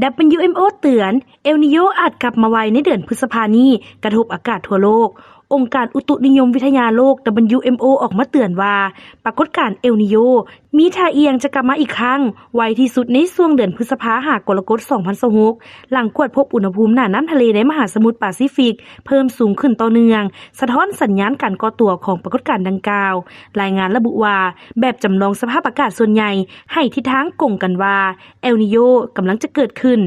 WHO ເຕືອນ ເອລນີໂຍອາດກັບມາໄວໃນເດືອນພຶດສະພານີ້ ກະທົບອາກາດທົ່ວໂລກ. ອົງການອຸຕຸນິຍົມວິທະຍາໂລກ WHO ອອກມາເຕືອນວ່າ ປາກົດການເອລນີໂຍ ມີທ່າອ່ຽງຈະກັບມາອີກຄັ້ງ ໄວທີ່ສຸດໃນຊ່ວງເດືອນພຶດສະພາຫາກໍລະກົດ ສອງພັນຊາວຫົກ ຫຼັງກວດພົບອຸນຫະພູມໜ້ານ້ຳທະເລໃນມະຫາສະໝຸດປາຊີຟິກ ເພີ່ມສູງຂຶ້ນຕໍ່ເນື່ອງ ສະທ້ອນສັນຍານການກໍ່ຕົວຂອງປາກົດການດັ່ງກ່າວ. ລາຍງານລະບຸວ່າ ແບບຈຳລອງສະພາບອາກາດສ່ວນໃຫຍ່ ໃຫ້ທິດທາງກົງກັນວ່າ ເອລນີໂຍ ກຳລັງຈະເກີດຂຶ້ນ.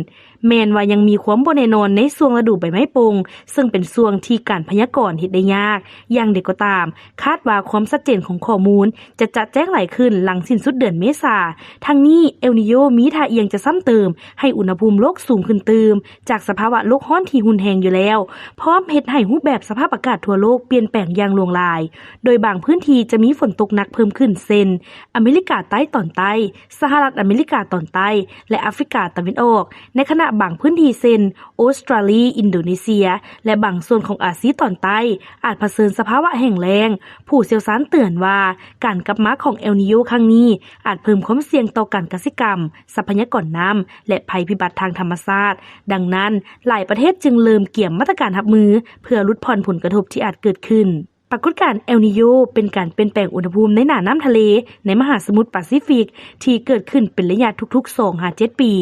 ແມ່ນວ່າຍັງມີຄວາມບໍ່ແນ່ນອນໃນຊ່ວງລະດູໃບໄມ້ປົ່ງ ເຊິ່ງເປັນຊ່ວງທີ່ການພະຍາກອນເຮັດໄດ້ຍາກ. ຢ່າງໃດກໍຕາມ, ຄາດວ່າຄວາມຊັດເຈນຂອງຂໍ້ມູນຈະຈະແຈ້ງຫຼາຍຂຶ້ນຫຼັງສິ້ນສຸດເດືອນເມສາ. ທັງນີ້, ເອລນີໂຍ ມີທ່າອ່ຽງຈະຊ້ຳເຕີມໃຫ້ອຸນຫະພູມໂລກສູງຂຶ້ນຕື່ມ ຈາກສະພາວະໂລກຮ້ອນທີ່ຮຸນແຮງຢູ່ແລ້ວ, ພ້ອມເຮັດໃຫ້ຮູບແບບສະພາບອາກາດທົ່ວໂລກປ່ຽນແປງຢ່າງຫຼວງຫຼາຍ, ໂດຍບາງພື້ນທີ່ຈະມີຝົນຕົກໜັກເພີ່ມຂຶ້ນ ເຊັ່ນ ອາເມລິກາໃຕ້ຕອນໃຕ້, ສະຫະລັດອາເມລິກາຕອນໃຕ້ ແລະ ອາຟຣິກາຕາເວັນອອກ, ໃນຂະນະບາງພື້ນທີ່ ເຊັ່ນ ອົດສະຕຣາລີ, ອິນໂດເນເຊຍ ແລະ ບາງສ່ວນຂອງອາຊີຕອນໃຕ້ ອາດປະເຊີນສະພາວະແຫ້ງແລ້ງ. ຜູ້ຊ່ຽວຊານເຕືອນວ່າ ການກັບມາຂອງເອລນີໂຍຄັ້ງນີ້ ອາດເພີ່ມຄວາມສ່ຽງຕໍ່ການກະສິກຳ, ຊັບພະຍາກອນນ້ຳ ແລະ ໄພພິບັດທາງທຳມະຊາດ. ດັ່ງນັ້ນ, ຫຼາຍປະເທດຈຶ່ງເລີ່ມກຽມມາດຕະການຮັບມື ເພື່ອຫຼຸດຜ່ອນຜົນກະທົບທີ່ອາດເກີດຂຶ້ນ. ປາກົດການເອລນີໂຍ ເປັນການປ່ຽນແປງອຸນຫະພູມໃນໜ້ານ້ຳທະເລໃນມະຫາສະໝຸດປາຊີຟິກ ທີ່ເກີດຂຶ້ນເປັນໄລຍະທຸກໆ ສອງຫາເຈັດປີ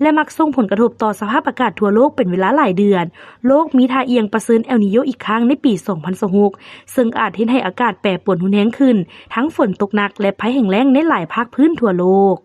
ແລະ ມັກສົ່ງຜົນກະທົບຕໍ່ສະພາບອາກາດທົ່ວໂລກເປັນເວລາຫຼາຍເດືອນ. ໂລກມີທ່າອ່ຽງປະເຊີນເອລນີໂຍອີກຄັ້ງໃນປີ ສອງພັນຊາວຫົກ ເຊິ່ງອາດເຮັດໃຫ້ອາກາດແປປວນຮຸນແຮງຂຶ້ນ, ທັງຝົນຕົກໜັກ ແລະ ໄພແຫ້ງແລ້ງໃນຫຼາຍພາກພື້ນທົ່ວໂລກ.